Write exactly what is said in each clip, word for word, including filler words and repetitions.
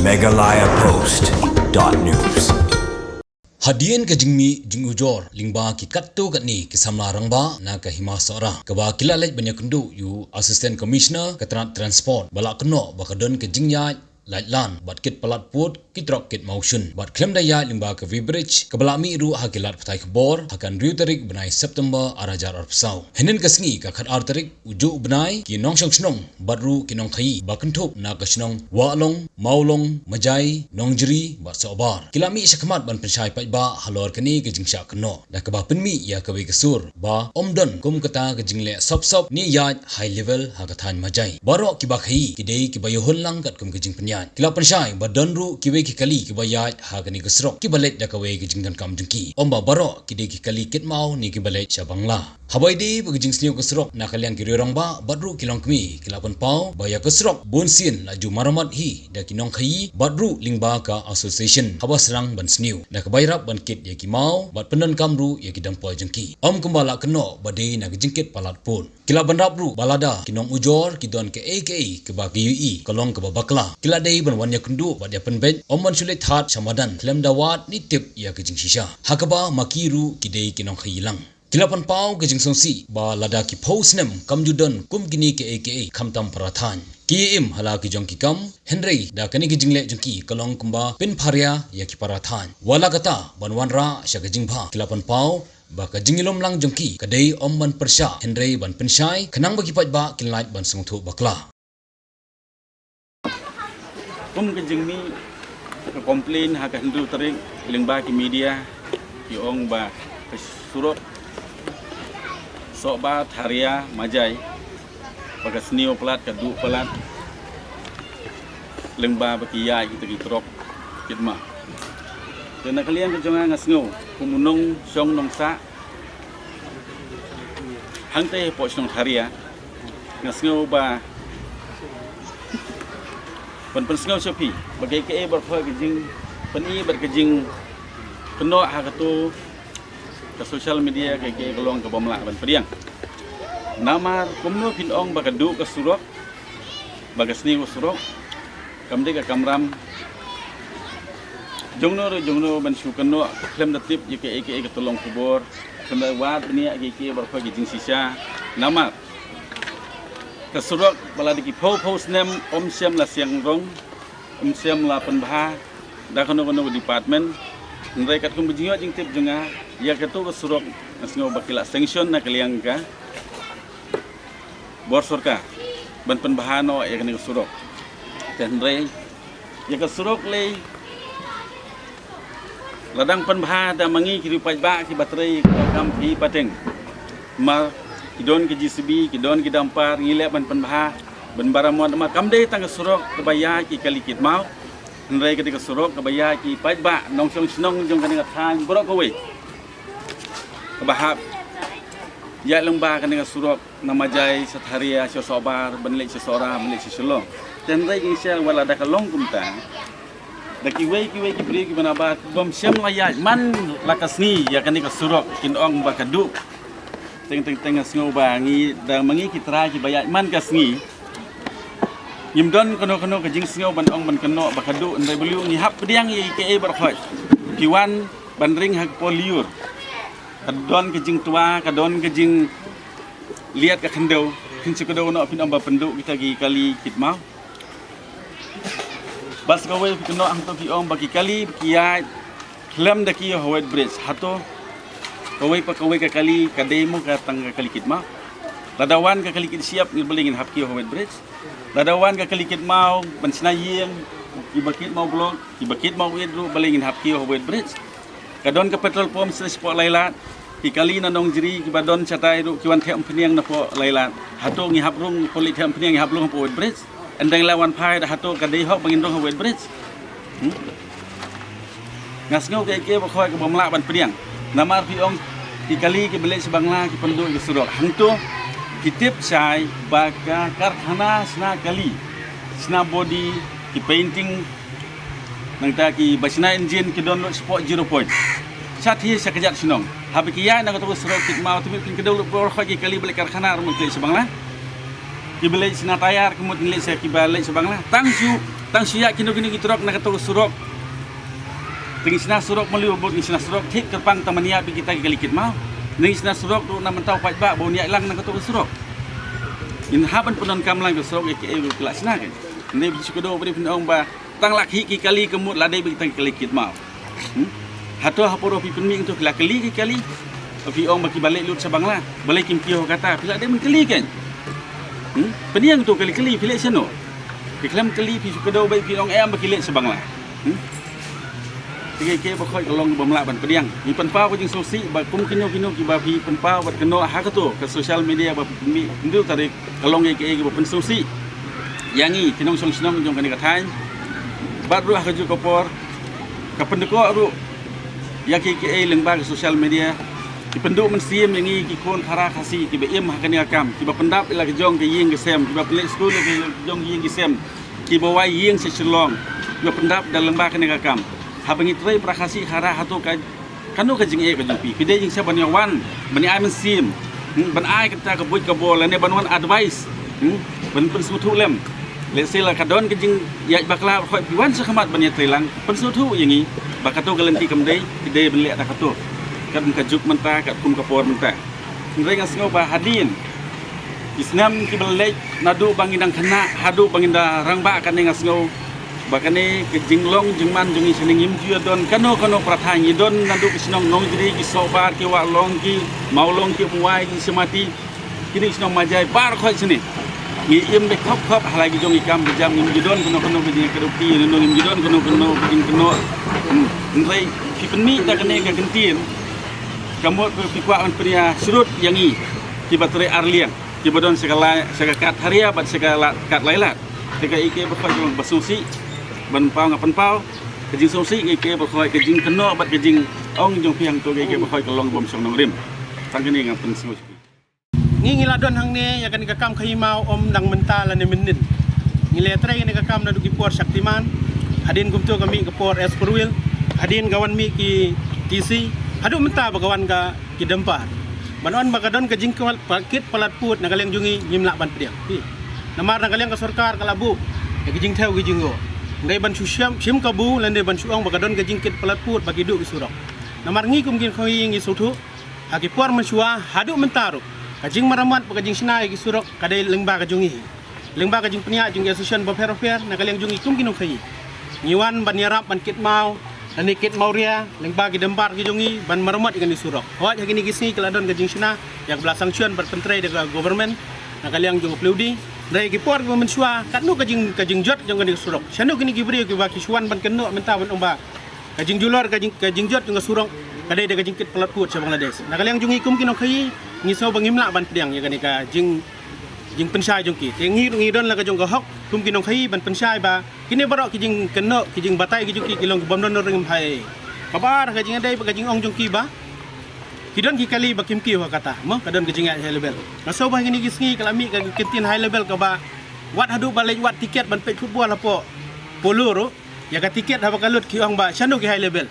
Meghalaya Post dot news. Hadien ka jingmih jingujor lyngba ki katto katne ki samla rangbah na ka Hima Sohra, kaba ki la leit ban ïakynduh ïa u Assistant Commissioner ka tnat Transport, ba la kynnoh ba ka don ka jingïaid lait lan bad kit palat pud ki trok kit mawshun bad khlem da ïaid lyngba ka weighbridge kaba la mih ruh ha ki lad pathai khubor ha ka hynriew tarik bnai September ar hajar arphew saw. Hynnin ka sngi, ka khatar tarik u juh u bnai, ki nongshong shnong bad ruh ki nongkhaïi ba kynthup na ka shnong Wahlong, Mawlong, Majai, Nongjri bad Sohbar ki la mih shakhmat ban pynshai paidbah halor kane ka jingshah kynnoh, da kaba pynmih ïa kawei ka sur ba ym don kum kata ka jingleh sop sop ne ïaid high level ha ka thaiñ Majai. Baroh kiba khaïi ki dei kiba ïoh hun lang katkum ka jingpynïaid. Ki la pynshai ba don ruh kiwei ki kali kiba ïaid ha kane ka surok kiba leit da kawei ka jingdonkam jong ki. Ym ba baroh ki dei ki kali kit maw ne kiba leit sha Bangla. Haba ïadei bad ka jingsniew ka surok, na ka liang ki rangbah bad ruh ki longkmie ki la pynpaw ba ïa ka surok bunsien la ju maramat hi da ki nongkhaïi bad ruh lyngba ka association haba sdang ban sniew, da kaba ïarap ban kit ïa ki maw bad pyndonkam ruh ïa ki dong poi jong ki. Ym kumba la kynnoh ba dei na ka jingkit palat pud. Ki la bynrap ruh ba lada ki nongujor ki don kaei kaei kaba ki ïohi ka long kaba bakla, ki la dei ban wan ïakynduh bad ïapynbeit, ym ban shu leit thad sha madan khlem da wad ne tip ïa ka jingshisha. Ha kaba ma ki ruh ki dei ki nongkhaïi lang. Ki la pynpaw ka jingsngewsih ba lada ki phew snem kam ju don kum kine kiei kiei khamtam para thaiñ, ki im ha la ki jong ki kam, hynrei da kane ka jingleh jong ki ka long kumba pynpharia ïa ki para thaiñ. Wat la kata, ban wanrah sha ka jingbha, ki la pynpaw ba ka jingïalum lang jong ki ka dei ym ban pyrshah hynrei ban pynshai, khnang ba ki paidbah kin lait ban sngewthuh bakla. Kum ka jingmih ka complain ha ka hynriew tarik lyngba ki media, ki ong ba ka surok Sohbar, Tharia, Majai, ba ka sniew palat, ka duh palat, lyngba ba ki ïaid kita ki trok kit maw. Te na ka liang ka jong nga, nga sngew kum u nongshong nongsah hangtei hapoh shnong Tharia, nga sngew ba ban pynsngew sha phi ba kaei kaei baroh ka jingpyni bad ka jingkynnoh ha kato ka social media, kaei kaei ka long kaba ym lah ban pdiang. Namar kumno phin ong ba ka duh ka surok, ba ka sniew ka surok, kam dei ka kamram jongno re jongno ban shu kynnoh khlem da tip ïa kaei kaei ka tyllong khubor, khlem da wad bniah ïa kaei kaei baroh ki jingshisha. Namar ka surok ba la dei ki phew phew snem ym shym la seng rong, ym shym la pynbha da kano kano ka department. Hynrei katkum ka jingïoh jingtip jong nga, ïa kato ka surok nga sngew ba ki la sanction na ka liang ka bor sorkar ban pynbha noh ïa kane ka surok. Te hynrei ïa ka surok lei la dang pynbha da ma ngi ki riew paidbah kiba trei ka kam phi pateng. Ma ki don ki J C B, ki don ki dumper, ngi leh ban pynbha ban baramot, ma kam dei tang ka surok kaba ïaid ki kali kit maw, hynrei ka dei ka surok kaba ïaid ki paidbah nongshong shnong jong kane ka thaiñ baroh kawei. Kaba hap ïaid lyngba kane ka surok na Majai sha Tharia, sha Sohbar, ban leit sha Sohra, ban leit sha Shillong. Te hynrei ngi sngewsih wat la da ka long kumta, da kiwei kiwei ki briew kiba nabar bym shym la ïaid man la ka sngi ïa kane ka surok kin ong ba ka duh. Teng teng teng nga sngew ba ngi da ma ngi ki trai kiba ïaid man ka sngi, ngim don kano kano ka jingsngew ban ong ban kynnoh ba ka duh, hynrei balei ngi hap pdiang ïa kaei baroh. Ki wan ban ring ha ka por lyiur. Ka don ka jingtwa, ka don ka jingliat ka khyndew. Phin shu kdew noh phin ong ba pynduh kita ki kali kit maw. Bad sa kawei phi kynnoh hangto phi ong ba ki kali ki ïaid khlem da kiew ha weight bridge. Hato kawei pa kawei ka kali ka dei mo ka tang ka kali kit maw? Lada wan ka kali kit shyiap, ngi balei ngin hap kiew ha weight bridge? Lada wan ka kali kit maw ban shna ïing, kiba kit maw block, kiba kit maw ïit ruh balei ngin hap kiew ha weight bridge? Ka don ka petrol pump sha shapoh Lailad, ki kali na Nongjri kiba don shatai ruh ki wan thep umphniang napoh Lailad. Hato ngi hap rung, pynleit thep umphniang ngi hap rung hapoh weight bridge? Ynda ngi la wan phai da hato ka dei hok ba ngin rung ha weight bridge? Hmm? Nga sngew kaei kaei baroh kaba ym lah ban pdiang. Namar phi ong ki kali kiba leit sha Bangla ki pynduh ïa ka surok. Hangto ki tip shai ba ka karkhana shna kali, shna body, ki painting, nangta kiba shna engine ki don lut shapoh Zero Point. Sha thied sha kjat shnong. Haba ki ïaid na kato ka surok kit maw, te mut phin kdew lut baroh ki kali ba leit karkhana ruh mut ki leit sha Bangla. Kiba leit shna tayar ka mut ngi leit sha kiba leit sha Bangla. Tang shu, tang shu ïa kino kino ki trok na kato ka surok. Te ngi shna surok, maliu bud ngi shna surok thik kyrpang tang ban ïa bad kita ki kali kit maw. Ngi shna surok tu na mynta u paidbah ba un ïaid lang na kato ka surok. Ngin hap ban pyndonkam lang ka surok ïa kiei ba ki la shna kein. Ngi bad shu kdew bad phin ong ba tang la khih ki kali ka mut la dei bad kita ki kali kit maw. Hmm? Hato ha poro phi pynmih tu ki la kali ki kali. Phi ong ba kiba leit lut sha Bangla. Balei kim kiew kata phi la dei ban kali kein. Hmm? Pynïeng tu kali kali phi leit shano. Phi khlem kali phi shu kdew bad phi ong em ba ki leit sha Bangla. Hmm? Te kiei kiei baroh ka long bym lah ban pdiang. Ngi pynpaw ka jingsngewsih ba kum kino kino kiba phi pynpaw bad kynnoh ha kato ka social media ba phi pynmih hynriew tarik ka long kiei kiei kiba pynsngewsih ïa ngi ki nongshong shnong jong kane ka thaiñ. Bad ruh ha kajuh ka por ka pynduh ruh ïa kiei kiei lyngba ka social media. Ki pynduh mynsiem ïa ngi ki khun khara Khasi kiba im ha kane ka kam, kiba pyndap ïa la ka jong ka ïing ka sem, kiba pynleit skul ïa la ka jong ka ïing ka sem, kiba wai ïing sha Shillong, kiba pyndap da lyngba kane ka kam. Haba ngi trei para Khasi khara hato ka, kano ka jingeh ka jong phi? Phi dei jingshah ban ïa wan ban ïa ai mynsiem, hmm, ban ai kata ka buit ka bor lane ban wan advice, hmm, ban pynsngewthuh lem. Lehse la ka don ka jingïaid bakla ba khoi phi wan sha khmat ban ïatrei lang, pynsngewthuh ïa ngi ba kato ka lynti kam dei, phi dei ban leh da kato. Katkum ka juk mynta, katkum ka por mynta. Hynrei nga sngew ba hadien ki snem kiba leit naduh ba ngi dang khynnah haduh ba ngi da rangbah kane nga sngew ba kane ka jinglong jingman jong ngi shane ngim ju ïa don kano kano para thaiñ, ngi don naduh ki shnong Nongjri, ki Sohbar, ki Wahlong, ki Mawlong, ki Umwai, ki Shemati, kine ki shnong Majai baroh khoit shane. Ngi im beit khop khop ha la ki jong ki kam ki jam, ngim ju don kano kano ka jingïakdup, ngim ju don kano kano ka jingkynnoh. Hmm. Hynrei phi pynmih da kane ka kyntien ka mut phi kwah ban pynïasyrut ïa ngi kiba trei arliang, kiba don sha ka lai, sha ka kad Haria bad sha ka lad, kad Laitlad. Te kiei kiei baroh ka long ba sngewsih ban paw, nga pynpaw ka jingsngewsih, kiei kiei baroh ka jingkynnoh bad ka jingong jong phi hangto kiei kiei baroh ka long bym shong nongrim. Tang kane nga pynsngew. Ngi ngi la don hangne ïa kane ka kam khaïi maw ym dang mynta lane mynnin. Ngi la trei kane ka kam naduh ki por Shaktiman. Hadien kumto ka mih ka por S four wheel. Hadien ka wan mih ki T C. Haduh mynta ba ka wan ka ki dumper. Ban ong ba ka don ka jingkit palat pud na ka liang jong ngi ngim lah ban pdiang. Phi. Namar na ka liang ka sorkar ka la buh ïa ki jingthew ki jingïoh. Hynrei ban shu shim, shim kabu lane ban shu ong ba ka don ka jingkit palat pud ba ki duh ki surok. Namar ngi kum ki nongkhaïi ngi sngewthuh ha ki por mynshuwa haduh mynta ruh ka jingmaramot bad ka jingshna ïa ki surok ka dei lyngba ka jong ngi. Lyngba ka jingpynïaid jong ki association bapher bapher na ka liang jong ngi kum ki nongkhaïi. Ngi wan ban ïarap ban kit maw, lane kit mawria lyngba ki dumper ki jong ngi ban maramot ïa kane ka surok. Hooid ha kine ki sngi ka la don ka jingshna ïa kaba la sanction bad pyntrei da ka government na ka liang jong ka P W D. Hynrei ki por kiba mynshuwa katno ka jing, ka jingjot jong kane ka surok. Shano kine ki briew kiba ki shu wan ban kynnoh mynta ban ong ba ka jingjulor, ka jing, ka jingjot jong ka surok ka dei da ka jingkit palat pud sha Bangladesh. Na ka liang jong ngi kum ki nongkhaïi ngi sngew ba ngim lah ban pdiang ïa kane ka jing, jingpynshai jong ki. Te ngi ruh ngi don la ka jong ka hok kum ki nongkhaïi ban pynshai ba kine baroh ki jingkynnoh, ki jingbatai ki jong ki ki long ki bym don nongrim hi. Kaba ar ka jingïadei bad ka jingong jong ki ba ki don ki kali ba kim kiew ha kata, mo, ka don ka jingïaid high level. Nga sngew ba ha kine ki sngi ka la mih ka kyntien high level kaba wat haduh ba leit wad tiket ban peit football hapoh Polo ruh. Ïa ka tiket haba ka lut ki ong ba shano ki high level.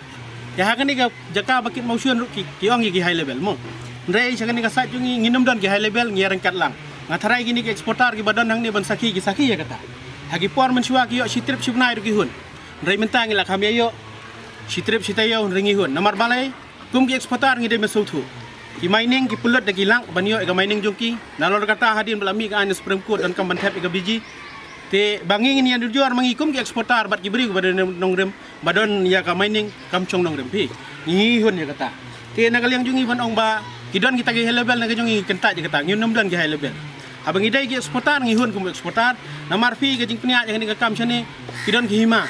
Ïa ha kane ka jaka ba kit mawshun ruh ki, ki ong ïa ki high level mo. Hynrei sha kane ka side jong ngi ngin ym don ki high level, ngi ïa ryngkat lang. Nga tharai kine ki exporter kiba don hangne ban sakhi ki sakhi ïa kata. Ha ki por mynshuwa ki ïoh shi trip shi bnai ruh ki hun. Hynrei mynta ngi la kham ïa ïoh shi trip shi taïew hynrei ngi hun. Namar balei? Kum ki exporter ngi dei ban sngewthuh. Ki mining ki pynlut da ki lak ban ïoh ïa ka mining jong ki. Nalor kata hadien ba la mih ka aiñ na Supreme Court donkam ban thep ïa ka B G. Te ba ngi ngin ïa dur jur ma ngi kum ki exporter bad ki briew ba don nongrim ba don ïa ka mining kam shong nongrim phi. Ngi hun ïa kata. Te na ka liang jong ngi ban ong ba ki don kita ki high level na ka jong ngi kyntait ïa kata, ngin ym don ki high level. Haba ngi dei ki exporter ngi hun kum exporter. Namar phi ka jingpynïaid ïa kane ka kam shane ki don ki hima.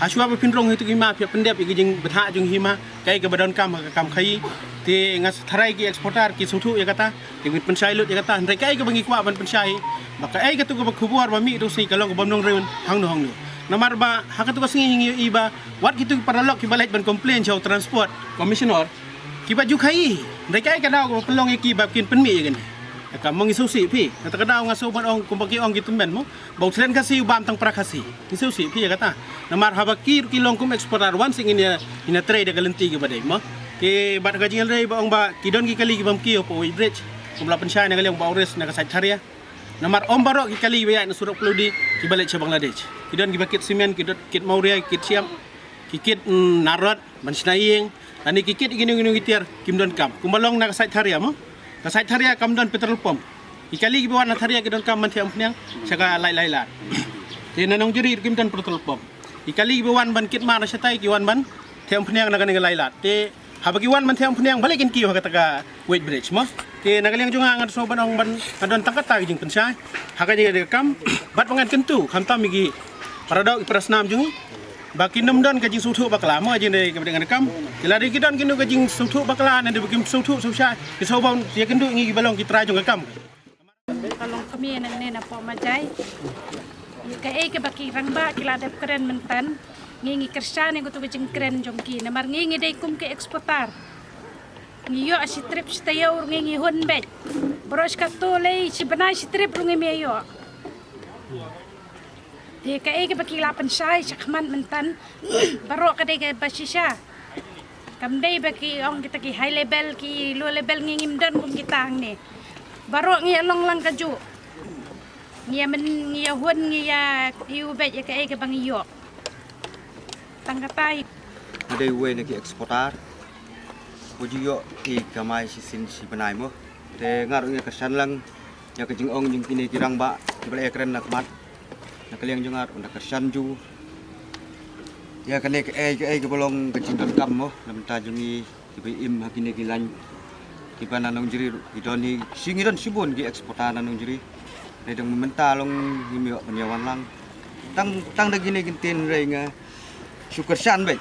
Hashuwa ba phin rung ha kito ki hima phi pyndep ïa ka jingbthah jong ki hima. Kaei kaba donkam ha ka kam khaïi. Te nga tharai ki exporter ki sngewthuh ïa kata. Te ngin pynshai lut ïa kata, hynrei kaei kaba ngi kwah ban pynshai ba kaei katu kaba khubor ba mih tu sngi ka long kaba ym nongrim hangno hangno. Namar ba ha katu ka sngi ngi ïohi ba wat kitu ki paralok kiba leit ban complain sha u Transport Commissioner kiba ju khaïi. Hynrei kaei ka daw kaba pynlong ïa ki ba kin pynmih ïa kane. Ka mo ngi sngewsih phi. Kata ka daw nga sngew ban ong kumba ki ong ki tymmen mo. Ba u thlen Khasi u bam tang para Khasi. Ngi sngewsih phi ïa kata. Namar haba ki, ki long kum exporter wan sih ngin ïa, ngin ïa trei da ka lynti kaba dei mo. Te bad ka jingïalehkai ba ong ba ki don ki kali ki bym kiew hapoh weighbridge. Kum la pynshai na ka liang ba u Ris na ka side Tharia. Namar ym baroh ki kali ba ïaid na surok Ploudih kiba leit sha Bangladesh. Ki don kiba kit simen, ki don kit mawria, ki kit siap, ki kit, mm, narot ban shna ïing, lane ki kit ïa kino kino ki tiar, kim don kam. Kumba long na ka sait Tharia mo. Ka sait Tharia kam don petrol pump. Ki kali kiba wan na Tharia ki don kam ban thiah umphniang sha ka Laitlailat. Te na Nongjri ruh kim don petrol pump. Ki kali kiba wan ban kit mar shatai ki wan ban thiah umphniang na kane ka Laitlailat. Te haba ki wan ban thiah umphniang balei kin kiew ha kata ka weight bridge mo. Te na ka liang jong nga nga sngewbha ban ong ban, nga don tang kata ka jingpynshai ha ka jingïadei kam bad ba ngan kyntu khamtam ïa ki para doh ki para snam jong ngi ba kin ym don ka jingsngewthuh bakla mo ha ka jingïadei kaba dei ngan kam. Te lada ki don kino ka jingsngewthuh bakla ne da ba kim sngewthuh sngewshai, ki sngewbha ïakynduh ïa ngi kiba long ki trai jong ka kam. Ka long kmie nangne napoh Majai. Ïa kaei kaba ki rangbah ki la dep kren mynta, ngi ngi kyrshan ïa katu ka jingkren jong ki namar ngi ngi dei kum ki exporter. Ngi ïoh shi trip shi taïew ruh ngi ngi hun beit. Baroh shi katto lei shi bnai shi trip ruh ngim ïoh. Te kaei kaba ki la pynshai shakhmat mynta, baroh ka dei kaba shisha. Kam dei ba ki ong kita ki high level, ki low level, ngi ngim don kum kita hangne. Baroh ngi ïa long lang kajuh. Ngi ïa men, ngi ïa hun, ngi ïa ïoh beit ïa kaei kaba ngi ïoh. Tang katai. Nga dei uwei na ki exporter. Nga ju ïoh ki kamai shisien shi bnai mo. Te nga ruh nga kyrshan lang ïa ka jingong jong kine ki rangbah kiba la ïakren na khmat. Na ka liang jong nga ruh nga kyrshan ju ïa kane kaei kaei kaba long ka jingdonkam mo na bynta jong ngi kiba im ha kine ki lain kiba na Nongjri ruh ki don hi, shi ngi don shibun ki exporter na Nongjri. Hynrei dang mynta long ngim ïoh ban ïa wan lang. Tang, tang da kine ki ktien hynrei nga shu kyrshan beit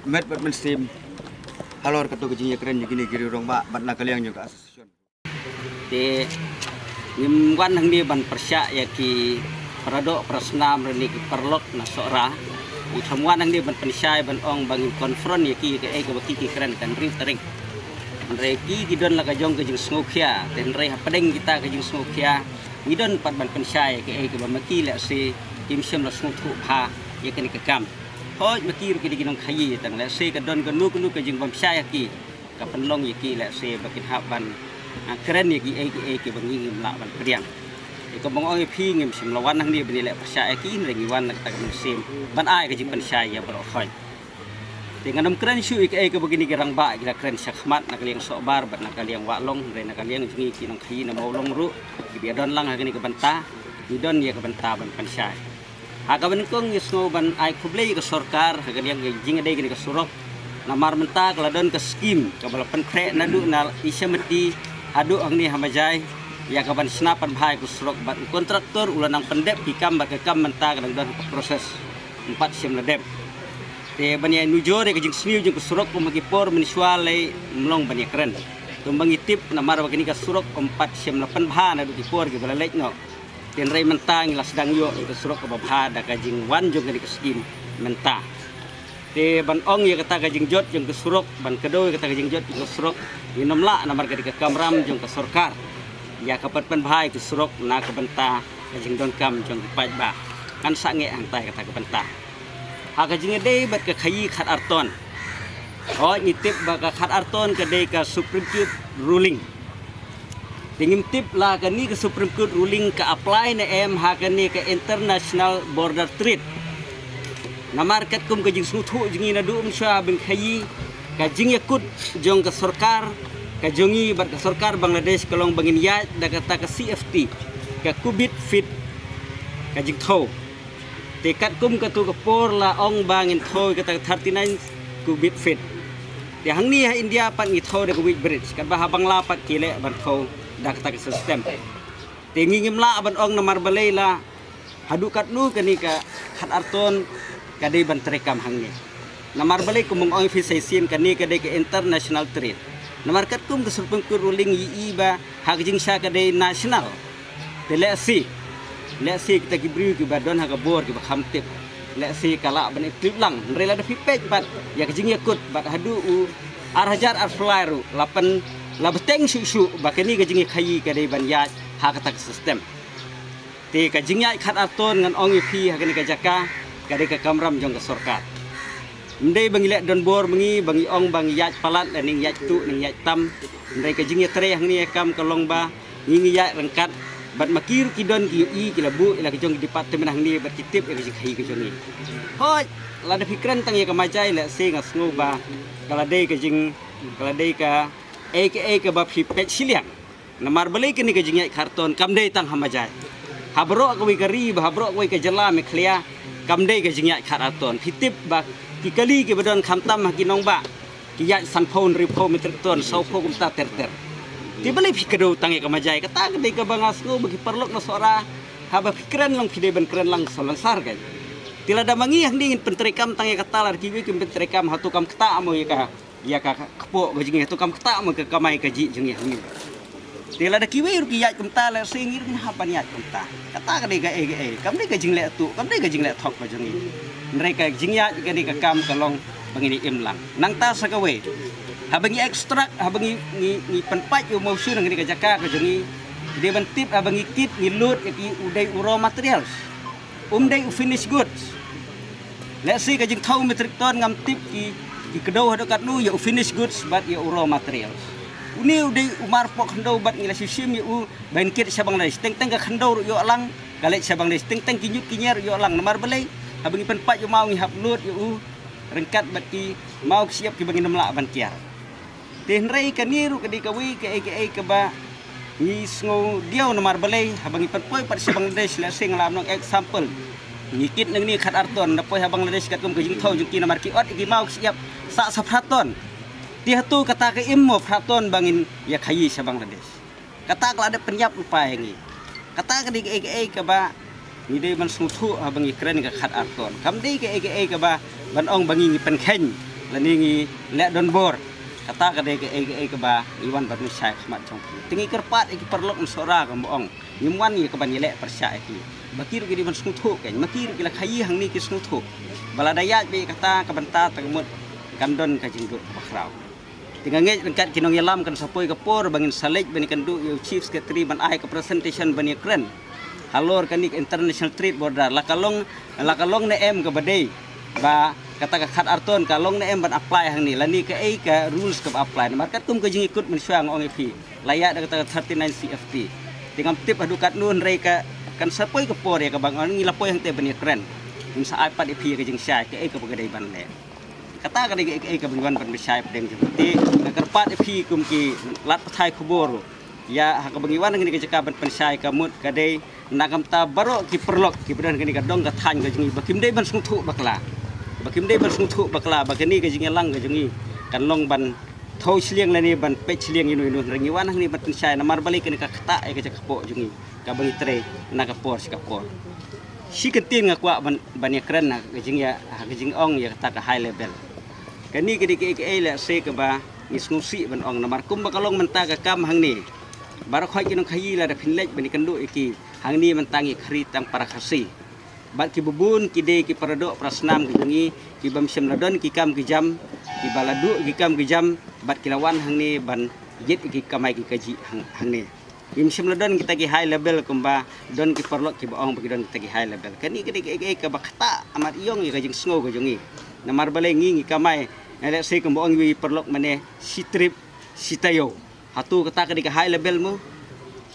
met bad mynsiem halor kato ka jingïakren jong kine ki riew rangbah bad na ka liang jong ka association. Te ngim wan hangne ban pyrshah ïa ki para doh para snam lane ki paralok na Sohra. Ngi kham wan hangne ban pynshai ban ong ba ngin confront ïa ki kaei kaba ki ki kren kan riewtaring. Hynrei ki ki don la ka jong ka jingsngewkhia, te hynrei hapdeng kita ka jingsngewkhia ngi don pat ban pynshai ïa kaei kaba ma ki lehse kim shym la sngewthuh bha ïa kane ka kam. Hooid ma ki ruh ki dei ki nongkhaïi, tang lehse ka don kano kano ka jingbymshai ha ki ka pynlong ïa ki lehse ba kin hap ban, ah, kren ïa kiei kiei kiba ngi ngim lah ban pdiang. Te kumba nga ong ïa phi ngim shym la wan hangne ban ïaleh pyrshah ïa ki, hynrei ngi wan na kata ka mynsiem ban ai ka jingpynshai ïa baroh khoit. Te ngan ym kren shuh ïa kiei kiba kine ki rangbah ki la kren shakhmat na ka liang Sohbar bad na ka liang Wahlong, hynrei na ka liang jong ngi ki nongkhaïi na Mawlong ruh kiba ïadon lang ha kane ka bynta, ngi don ïa ka bynta ban pynshai. Ha kaba nyngkong ngi sngew ban ai khublei ïa ka sorkar ha ka liang ka jingïadei kane ka surok. Namar mynta ka la don ka skim kaba la pynkhreh naduh na Isyamati haduh hangne ha Majai ïa ka ban shna pynbha ïa ka surok bad u kontraktor u la nang pyndep ki kam bad ka kam mynta ka dang don ha ka proses. Ym pat shym la dep. Te ban ïa nujor ïa ka jingsniew jong ka surok kum ha ki por mynshuwa lei ym long ban ïa kren. Kumba ngi tip namar ba kane ka surok ym pat shym la pynbha naduh ki por kiba la leit noh. Te hynrei mynta ngi la sdang ïoh ïa ka surok kaba bha da ka jingwan jong kane ka skim mynta. Te ban ong ïa kata ka jingjot jong ka surok, ban kdew ïa kata ka jingjot jong ka surok, ngin ym lah namar ka dei ka kamram jong ka sorkar ïa ka pynbha ïa ka surok na ka bynta ka jingdonkam jong ki paidbah. Ngan sangeh hangta ïa kata ka bynta. Ha ka jingïadei bad ka khaïi khatar ton. Hooid ngi tip ba ka khatar ton ka dei ka Supreme Court ruling. Te ngim tip la kane ka Supreme Court ruling ka apply ne em ha kane ka international border trade. Namar katkum ka jingsngewthuh jong ngi naduh mynshuwa ba ngi khaïi, ka jingïakut jong ka sorkar ka jong ngi bad ka sorkar Bangladesh ka long ba ngin ïaid da kata ka C F T, ka cubic feet ka jingthew. Te katkum katu ka por la ong ba ngin thew ïa kata ka thirty-nine cubic feet. Te hangne ha India pat ngi thew da ka weight bridge, katba ha Bangla pat ki leh ban thew da kata ka system. Te ngi ngim lah ban ong namar balei la haduh katno kane ka khatar ton ka dei ban treikam hangne. Namar balei kumba nga ong ïa phi sa shisien kane ka dei ka international trade. Namar katkum ka Supreme Court ruling ïohi ba ha ka jingshai ka dei national. Te lehse, lehse kita ki briew kiba don ha ka bor kiba kham tip, lehse ka lah ban include lang. Hynrei lada phi peit bad ïa ka jingïakut bad haduh u ar hajar arphew lai ruh la pyn, la bteng shuh shuh ba kane ka jingïakhaïi ka dei ban ïaid ha kata ka system. Te ka jingïaid khatar ton ngan ong ïa phi ha kane ka jaka ka dei ka kamram jong ka sorkar. Ym dei ba ngi leh donbor ma ngi ba ngi ong ba ngi ïaid palat lane ngi ïaid tuh ne ngi ïaid tam. Hynrei ka jingïatrei hangne kam ka long ba ngi ngi ïaid ryngkat Bad ma ki ruh ki don ki ïohi, ki la buh ïa la ka jong ki department hangne bad ki tip ïa ka jingkhaïi ka jong ngi. Hooid, lada phi kren tang ïa ka Majai lehse nga sngew ba ka la dei ka jing, ka la dei kaei kaei kaba phi peit shiliang. Namar balei kane ka jingïaid khatar ton kam dei tang ha Majai. Ha baroh kawei ka ri bad ha baroh kawei ka jylla Meghalaya kam dei ka jingïaid khatar ton. Phi tip ba ki kali kiba don khamtam ha ki nongbah ki ïaid sanphew hynriewphew metric ton, sawphew kumta ter ter. Te balei phi kdew tang ïa ka Majai? Kata ka dei kaba nga sngew ba ki paralok na Sohra, haba phi kren lang phi dei ban kren lang salonsar kein. Te lada ma ngi hangne ngin pyntreikam tang ïa kata, lada kiwei kim pyntreikam, hato kam ktah mo ïa ka, ïa ka kpoh ka jong ngi, hato kam ktah mo ka kamai kajih jong ngi hangne? Te lada kiwei ruh ki ïaid kumta, lehse ngi ruh ngin hap ban ïaid kumta. Kata ka dei kaei kaei, kam dei ka jingleh tuh, kam dei ka jingleh thok ka jong ngi. Hynrei ka jingïaid kane ka kam ka long ba ngin ïa im lang. Nangta sa kawei, haba ngi extract, haba ngi, ngi, ngi pynpait ïa u mawshun ha kane ka jaka ka jong ngi, ki dei ban tip, haba ngi kit ngi load ïa ki, u dei u raw materials, um dei u finished goods. Lehse ka jingthaw metric ton ngam tip ki, ki kdew haduh katno ïa u finished goods bad ïa u raw materials. Une u dei u mar poh khyndew bad ngi la shu shim ïa u ban kit sha Bangladesh. Teng teng ka khyndew ruh ïoh lang ka leit sha Bangladesh, teng teng ki ñiut ki ñier ruh ïoh lang. Namar balei? Haba ngi pynpait ïa u maw ngi hap load ïa u ryngkat bad ki maw ki shyiap kiba ngin ym lah ban kiar. Te hynrei kane ruh ka dei kawei kaei kaei kaba ngi sngew diaw. Namar balei? Haba ngi pynpoi pat sha Bangladesh, lehse nga lah ban ong example, ngi kit nangne khatar ton, da poi ha Bangladesh katkum ka jingthaw jong ki, namar ki ot ïa ki maw ki shyiap sah sa phra ton. Te hato kata ka im mo phra ton ba ngin ïa khaïi sha Bangladesh? Kata ka la dep pynïap lypa ïa ngi. Kata ka dei kaei kaei kaba ngi dei ban sngewthuh haba ngi kren ka khatar ton. Kam dei kaei kaei kaba ban ong ba ngi, ngi pynkheiñ lane ngi leh donbor. Kata ka dei kaei kaei kaba ngi wan ban pynshai khmat jong phi. Te ngi kyrpad ïa ki paralok na Sohra, kumba ong, ngim wan ïa kaban ïaleh pyrshah ïa ki. Ba ki ruh ki dei ban sngewthuh kein, ma ki ruh ki la khaïi hangne ki sngewthuh ba lada ïaid beit ïa kata ka bynta, te ka mut kan don ka jingduh kaba khraw. Te nga ngeit ryngkat ki nongïalam kan sa poi ka por ba ngin sa leit ban ïakynduh ïa u Chief Secretary ban ai ka presentation ban ïakren halor kane ka International Trade Border, la ka long, la ka long ne em kaba dei ba kata ka khatar ton ka long ne em ban apply hangne, lane kaei ka rules kaba apply. Namar katkum ka jingïakut mynshuwa nga ong ïa phi, la ïaid da kata ka thirty-nine C F T. Te ngam tip haduh katno, hynrei ka kan sa poi ka por ïa kaba ngi la poi hangtei ban ïakren, ngin sa ai pat ïa phi ïa ka jingshai kaei kaba ka dei ban leh. Kata ka dei kaei kaei kaba ngi wan ban pynshai pdeng jong phi. Te nga kyrpad ïa phi kum ki lad pathai khubor, ïa ha kaba ngi wan ha kane ka jaka ban pynshai, ka mut ka dei na ka bynta baroh ki paralok kiba don ha kane ka dong ka thaiñ ka jong ngi, ba kim dei ban sngewthuh bakla, ba kim dei ban sngewthuh bakla ba kane ka jingïalang ka jong ngi kan long ban thew shiliang lane ban peit shiliang ïano ïano. Hynrei ngi wan hangne ban pynshai namar balei, kane ka ktah ïa ka jaka kpoh jong ngi kaba ngi trei na ka por sha ka por. Shi kyntien nga kwah ban, ban ïakren ha ka jingïa, ha ka jingong ïa kata ka high level. Kane ka dei kaei kaei lehse kaba ngi sngewsih ban ong, namar kumba ka long mynta ka kam hangne, baroh khoit ki nongkhaïi lada phin leit ban ïakynduh ïa ki, hangne mynta ngi khari tang para Khasi. Bad kiba bun ki dei ki para doh para snam ki jong ngi, ki bym shym la don ki kam ki jam, kiba la duh ki kam ki jam bad ki la wan hangne ban ïit ïa ki kamai ki kajih hang, hangne. Ngim shym la don kita ki high level kumba don ki paralok kiba ong ba ki don kita ki high level. Kane ka dei kaei kaei kaba ktah amat ïong ïa ka jingsngew ka jong ngi. Namar balei ngi, ngi kamai, eh, lehse kumba ong iwei i paralok mynne, shi trip shi taïew. Hato kata ka dei ka high level mo?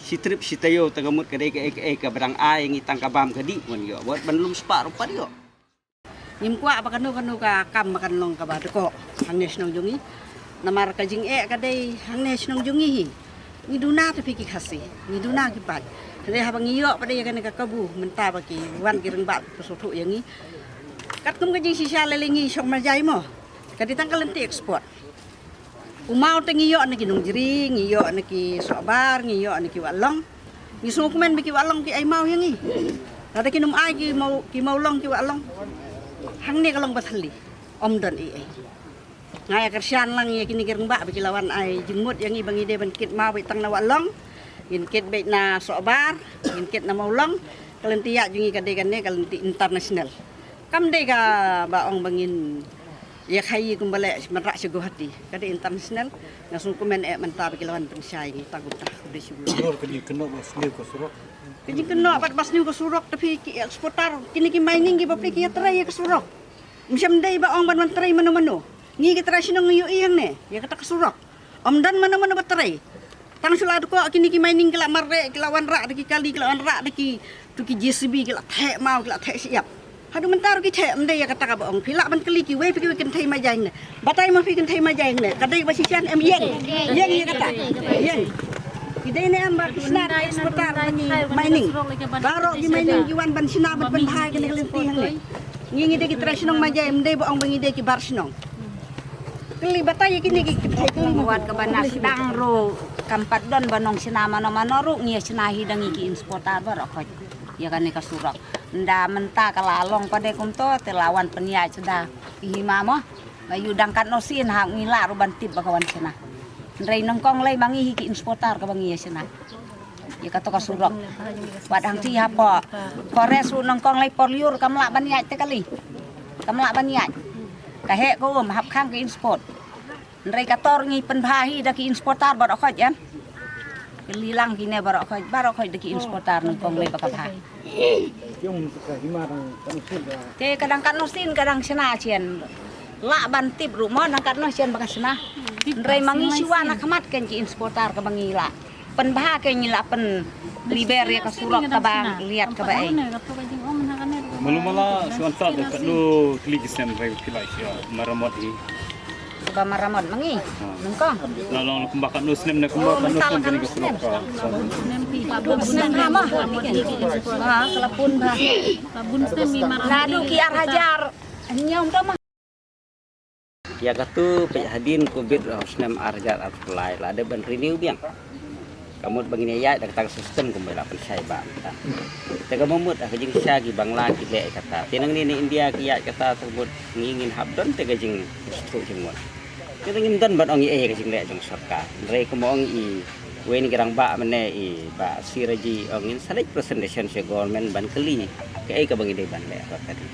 Shi trip shi taïew, te ka mut ka dei kaei kaei kaba dang ai ïa ngi tang ka bam ka dih ban ïoh, wat ban lum spah ruh pat ïoh. Ngim kwah ba kano kano ka kam ba kan long kaba dkoh hangne shnong jong ngi. Namar ka jingeh ka dei hangne shnong jong ngi hi. Ngi duna te phi ki Khasi, ngi duna ki paid. Hynrei haba ngi ïoh pat ïa kane ka kabu mynta ba ki wan ki rangbah ki sngewthuh ïa ngi. Katkum ka jingshisha lei lei ngi shong Majai mo, ka dei tang ka lynti export. U maw te ngi ïoh na ki Nongjri, ngi ïoh na ki Sohbar, ngi ïoh na ki Wahlong. Ngi sngewkmen ba ki Wahlong ki ai maw ïa ngi. Lada kin ym ai ki maw, ki Mawlong ki Wahlong, hangne ka long ba thylli, ym don ei ei. Nga ïa kyrshan lang ïa kine ki rangbah ba ki la wan ai jingmut ïa ngi ba ngi dei ban kit maw beit tang na Wahlong, ngin kit beit na Sohbar, ngin kit na Mawlong. Ka lynti ïaid jong ngi ka dei kane ka lynti international. Kam dei kaba ong ba ngin ïa khaïi kumba leh man rah sha Guwahati, ka dei international. Nga sngewkmen eh mynta ba ki la wan pynshai ngi tang kumta. Khublei shibun. Halor ka jingkynnoh ba sniew ka surok. Ka jingkynnoh bad ba sniew ka surok, te phi ki exporter, kine ki mining kiba phi ki ïatrei ïa ka surok. Ym shym dei ba ong ban wan trei mano mano. Ngi ki trai shnong ngi ïohi hangne ïa kata ka surok. Ym don mano mano ba trei. Tang shu la dei ko kine ki mining ki la mareh, ki la wanrah da ki kali, ki la wanrah da ki tu ki J C B, ki la theh maw, ki la theh shyiap. Haduh mynta ruh ki theh, ym dei ïa kata kaba ong. Phi lah ban kylli kiwei pa kiwei kynthei Majai ne. Batai ma phi kynthei Majai ne. Ka dei ba shisha em ïeng. Ïeng ïa kata. Ïeng. Ki dei ne em ba ki sna exporter mining. Baroh ki mining ki wan ban shna ban pynbha ïa kane ka lynti hangne. Ngi ngi dei ki trai shnong Majai, ym dei ba ong ba ngi dei ki bar shnong. Kylli batai ïa kine ki kynthei, kylli. Wat kaba na sdang ruh kam pat don ba nong shna mano mano ruh, ngi ïa shna hi da ngi ki exporter baroh khoit ïa kane ka surok. Nda mynta ka la long pat de kumto, te la wan pynïaid shuh da ki hima mo. Ba ïoh dang katno sien ha ngi lah ruh ban tip ba ka wan shna. Hynrei nyngkong lei ma ngi hi ki exporter kaba ngi ïa shna ïa kato ka surok. Wat hangtei hapoh forest ruh nyngkong lei por lyiur kam lah ban ïaid te kali. Kam lah ban ïaid. Ka heh ka um hap khang ka export. Hynrei kato ruh ngi pynbha hi da ki exporter baroh khoit em. Kylli lang kine baroh khoit, baroh khoit da ki exporter nyngkong lei ba ka bha. Te ka dang katno sien ka dang shna shen. Lah ban tip ruh mo dang katno sien ba ka shna. Hynrei ma ngi shuwa na khmat kein ki exporter kaba ngi lah pynbha, kein ngi lah pynliber ïa ka surok kaba liat kaba ei. Malu mala shu wan tad katno tylli ki snem hynrei phi lah ïa maramot hi. Kaba maramot ma ngi. Nyngkong. La long kumba katno snem ne kumba katno snem kane ka surok ka. Snem ha ma. Ha, ka la pun bha. Naduh ki ar hajar hynñiew to ma. Ïa katu peit hadien covid ha u snem ar hajar arphew lai la dep ban renew biang. Ka mut ba ngin ïaid da kata ka system kumba la pynshai ba mynta. Te ka mut ha ka jingshisha ki Bangla ki leh kata. Te nangne na India ki ïaid kata te ka mut ngi ngin hap don te ka jingsngewthuh jingmut. Te ngim don ban ong ei ka jingleh jong sorkar. Hynrei kumba ong i wei na ki rangbah mynne i Bah Siraji ong ngin sa leit presentation sha government ban kylli kaei kaba ngi dei ban leh.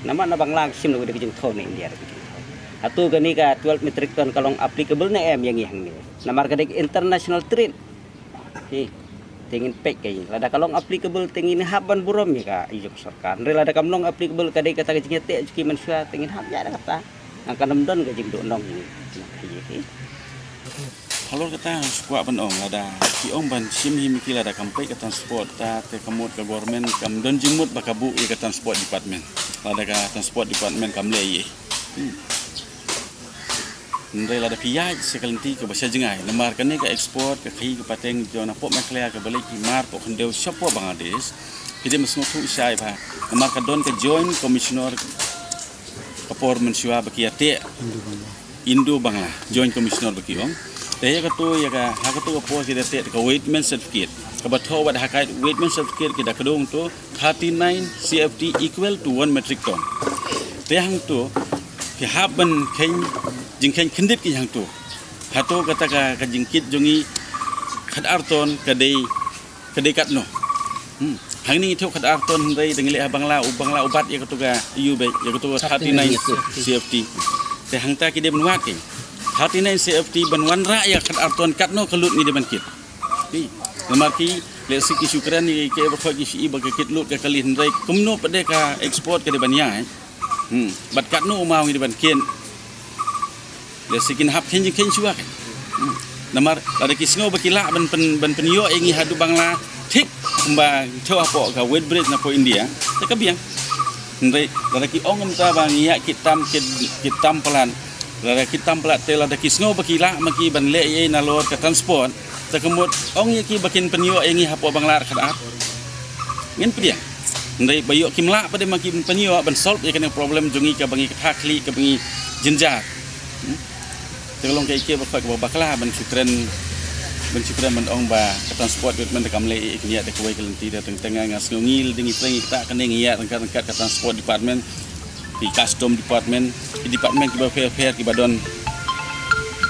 Namar na Bangla ki shim da ka jingthoh, na India da ka jingthoh. Hato kane ka twelve metric ton ka long applicable ne em ïa ngi hangne? Namar ka dei international trade. Hi. Te ngin peit ka ïing. Lada ka long applicable te ngin hap ban burom ïa ka i jong sorkar. Hynrei lada kam long applicable ka dei kata ka jingïateh jong ki mynshuwa te ngin hap ïa da kata. Ngan kan ym don ka jingduh nong ïa ngi. Halor kata shu kwah ban ong lada ki ong ban shim hi ma ki lada kam peit ka transport ta te ka mut ka government kam don jingmut ba ka buh ïa ka transport department. Lada ka transport department kam leh ei. Hmm. Hynrei lada phi ïaid sha ka lynti kaba sha jngai namar kane ka export ka khaïi ka pateng jong na poh Meghalaya kaba leit ki mar poh khyndew sha poh Bangladesh. Phi dei ban sngewthuh shai bha namar ka don ka joint commissioner ka por mynshuwa ba ki ïateh Indo Bangla joint commissioner ba ki ong. Te ïa kato ïa ka ha kato ka por ki da teh ka weightman certificate kaba thoh wat ha ka weightman certificate ki da kdong to thirty-nine C F T equal to one metric ton. Te hangto ki hap ban kheiñ jingkheiñ khyndiat ki hangto. Hato kata ka, ka jingkit jong ngi khat ar ton ka dei, ka dei katno? Hmm. Hangne ngi thoh khat ar ton hynrei da ngi leh ha Bangla, u Bangla u bat ïa kato ka ïu beit, ïa kato ka thirty-nine C F T. Te hangta ki dei ban wad ki thirty-nine C F T ban wanrah ïa khat ar ton katno ka lut ngi dei ban kit. Ki, namar ki lehse ki shu kren ïa ki ba khot ki shu i ba ka kit lut ka kali hynrei kumno pat de ka export ka dei ban ïaid. Hmm. Bad katno u maw ngi dei ban kit. Lehse kin hap khein jingkhein shuwa kan. Hmm. Namar lada ki sngew ba ki lah ban pyn, ban pynïoh ïa ngi haduh Bangla thik kumba thoh hapoh ka weight bridge na poh India. Te ka biang. Hynrei lada ki ong kumta ba ngi ïa ki tam, ki, ki tam palat. Lada ki tam palat te lada ki sngew ba ki lah ma ki ban leh ïa nalor ka transport. Te ka mut ong ïa ki ba kin pynïoh ïa ngi hapoh Bangla khat ar. Ngin pdiang. Hynrei ba ïoh kim lah pat de ma ki pynïoh ban solve ïa kane problem jong ngi kaba ngi kata khlieh kaba ngi jynjar. Hmm? Te ka long ka ïa ki ba khot kaba bakla ban shu kren, ban shu kren ban ong ba ka transport department da kam leh ïa ki ïa da kawei ka lynti da teng teng nga sngew ngi la ding ïa trei ïa kata kane ngi ïa ryngkat ryngkat ka transport department. Ki custom department, ki department kiba pher pher kiba don.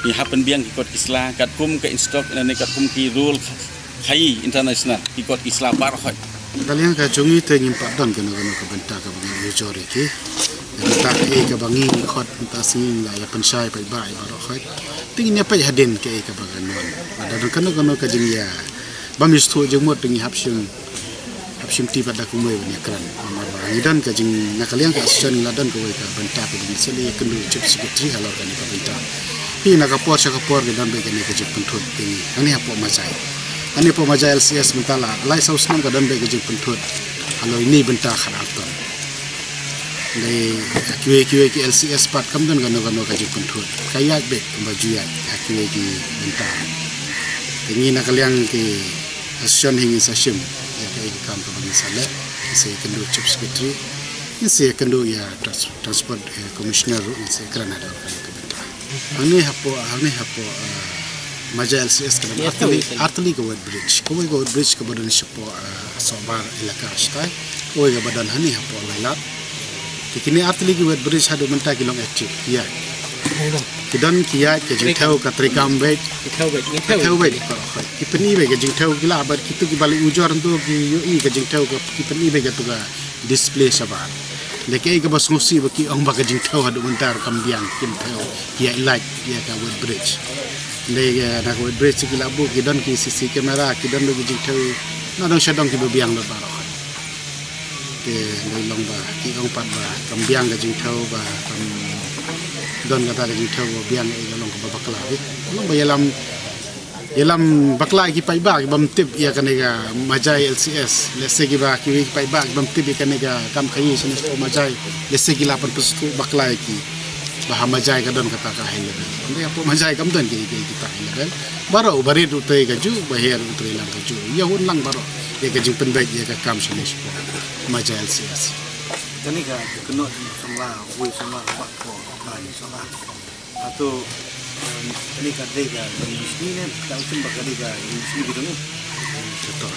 Ki hap pynbiang ki kot ki sla katkum ka instruct lane katkum ki rule khaïi international ki kot ki sla baroh. Ka liang ka jong ngi te ngim pat don kano kano ka bynta kaba ngi ïoh jor ïa ki. Bynta kaei kaba ngi khot bynta sngi la ïa pynshai paidbah ïa baroh. Te ngin ïa peit hadien kaei kaba kan wan. Lada don kano kano ka jingïa bym ïohsngew jingmut te ngi hap shim Hap shim ti pat da kumwei ban ïakren. Namar ba ngi don ka jing na ka liang ka association ngi la don kawei ka bynta kaba ngi sngewlem ïakynduh chief secretary halor kane ka bynta. Hi na ka por sha ka por ka don beit kane ka jingpynthut te ngi hangne hapoh Majai. Kane hapoh Majai L C S mynta la lai saw snem ka don beit ka jingpynthut halor ine i bynta khadar ton. Dei ha kiwei kiwei ki L C S pat kam don kano kano ka jingpynthut. Ka ïaid beit kumba ju ïaid ha kiwei ki bynta. Te ngi na ka liang ki association hi ngin sa shim ïa kaei ka kam kaba ngin sa leh. Ngin sa ïakynduh Chief Secretary, ngin sa ïakynduh ïa trans-, Transport, eh, Commissioner ruh, ngin sa ïakren haduh kaei ka bynta. Hangne hapoh, hangne hapoh, eh, Majai L C S ka don artylli, artylli ka weight bridge. Kawei ka weight bridge kaba don shapoh, eh, Sohbar elaka shatai. Kawei kaba don hangne hapoh Laitlad. Te kine artylli ki weight bridge haduh mynta ki long active. Ïa. Ki don ki ïaid ka jingthew ka treikam beit. Ki thew beit, ki thew beit. Ki pyni beit ka jingthew ki la bad kitu kiba leit ujor ntu ki ïohi ka jingthew ka, ki pyni beit katu ka display shabar. Dei kaei kaba sngewsih ba ki ong ba ka jingthew haduh mynta ruh kam biang, kim thew, ki ïaid lait ïa ka weight bridge. Dei, eh, na ka weight bridge ki la buh ki don ki C C camera, ki don ruh ki jingthew, na dong sha dong kiba biang lut baroh. Te dei long ba ki ong pat ba kam biang ka jingthew ba kam don kata ka jingthew ba biang, eh, ka long kaba bakla. Ka long ba ïalam Ïalam bakla ïa ki paidbah ki bym tip ïa kane ka Majai L C S. Lehse kiba kiwei ki paidbah ki bym tip ïa kane ka kam khaïi shane shapoh Majai. Lehse ki la pynpynsngewthuh bakla ïa ki ba ha Majai ka don kata ka high level. Hynrei hapoh Majai kam don ki, ki, kita high level. Baroh u barit u trei kajuh, u baher u trei lang kajuh. Ïa hun lang baroh ïa ka jingpynbeit ïa ka kam shane shapoh Majai L C S. Kane ka kynnoh jong u samla, uwei u samla ba ko ka ni samla. Ato, em, kane ka dei ka jong U S M I ne, ka U S M I ba ka dei ka jong U S M I ki dong.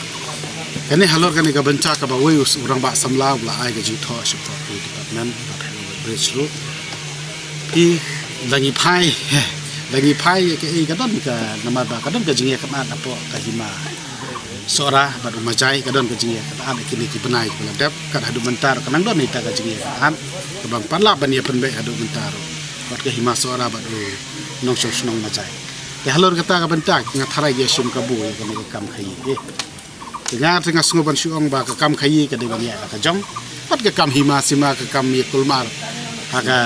Kane halor kane ka bynta kaba uwei u rangbah samla u la ai ka jingthoh shapoh ki department, bad ha ka bridge ruh. Ki dang ïa phai, dang ïa phai kaei ka don ka namar ba ka don ka jingïakynad hapoh ka hima Sohra bad u Majai ka don ka jingïakynad ha kine ki bnai kiba la dep, kat haduh mynta ruh ka nang don ita ka jingïakynad kaba ngam pat lah ban ïa pynbeit haduh mynta ruh. Bad ka hima Sohra bad u nongshong shnong Majai. Te halor kata ka bynta nga tharai ki ïa shim kabu ïa kane ka kam khaïi. Te nga te nga sngew ban shu ong ba ka kam khaïi ka dei ban ïaid la ka jong. Bad ka kam hima sima, ka kam ïa kulmar ha ka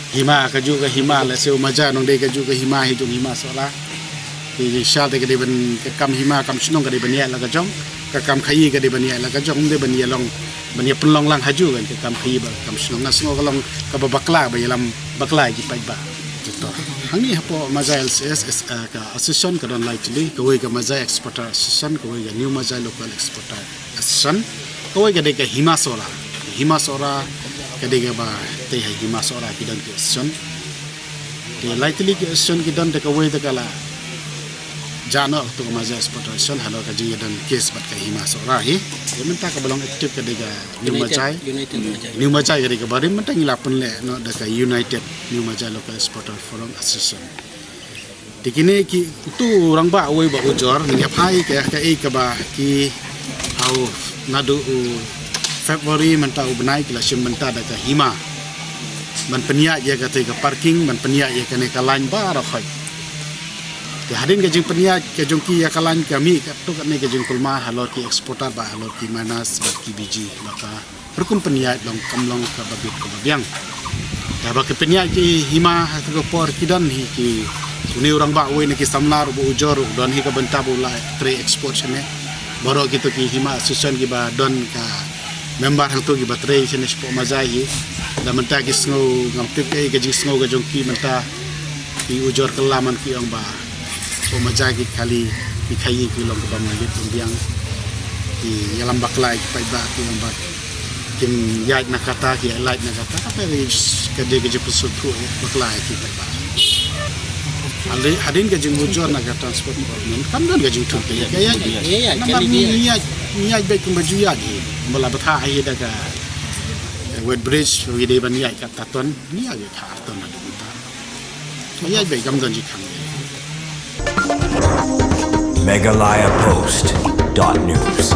hima, kajuh ka hima, lehse u Majai nang dei kajuh ka hima hi jong hima Sohra. Te sha te ka dei ban ka kam hima kam shnong ka dei ban ïaid la ka jong. Ka kam khaïi ka dei ban ïaid la ka jong, ym dei ban ïa long, ban ïa pynlong lang hajuh kan ka kam khaïi bad ka kam shnong. Nga sngew ka long kaba bakla, ba ïalam bakla ïa ki paidbah. Te to hangne hapoh Majai L C S, eh, ka association ka don lai tylli, kawei ka Majai Exporter Association, kawei ka New Majai Local Exporter Association, kawei ka dei ka Hima Sohra. Hima Sohra ka dei kaba tei ha Hima Sohra ki don ki association. Te lai tylli ki association ki don, te kawei te ka la jah noh, katu ka Majai Exporter Association halor ka jingïadon case bad ka Hima Sohra hi. Te mynta kaba long active ka dei ka New United, Majai. United Majai. New Majai ka dei kaba rim, mynta ngi la pynleh noh da ka United New Majai Local Exporter Forum Association. Te kine ki, utu u rangbah uwei ba ujor, ngi ïa phai ka, kaei kaba ki, ha u, naduh u February mynta u bnai ki la shim bynta da ka hima ban pynïaid ïa kata ka parking, ban pynïaid ïa kane ka lain baroh khoit. Te hadien ka jingpynïaid ka jong ki ïa ka lain ka mih katto katne ka jingkulmar halor ki exporter bad halor ki miners bad ki B G ba ka rukom pynïaid long kam long kaba bit kaba biang. Te haba ki pynïaid ki hima ha kata ka por ki don hi ki, une u rangbah uwei na ki samla ruh ba ujor ruh don hi ka bynta ba u la trei export shane. Baroh kito ki hima association kiba don ka member hangto kiba trei shane shapoh Majai hi. Da mynta ki sngew, ngam tip kaei ka jingsngew ka jong ki mynta. Ki ujor kylla man ki ong ba shapoh Majai ki kali, ki khaïi ki long kaba ym lait ym biang. Ki ïalam bakla ïa ki paidbah ki ong ba kim ïaid na kata, ki ïaid lait na kata. Kata ka dei ka jingpynsngewthuh bakla ïa ki paidbah. Hadien, hadien ka jingujor na ka transport department kam don ka jingthoh ka ïaid, ka ïaid. Ïa, ïa, namar ngi ïaid, ngi ïaid beit kumba ju ïaid hi. Ba la bthah hi da ka weight bridge, ngi dei ban ïaid kat ton, ngi ïaid kat ton haduh mynta. Ïaid beit kam don jingkhang. Meghalaya Post dot news.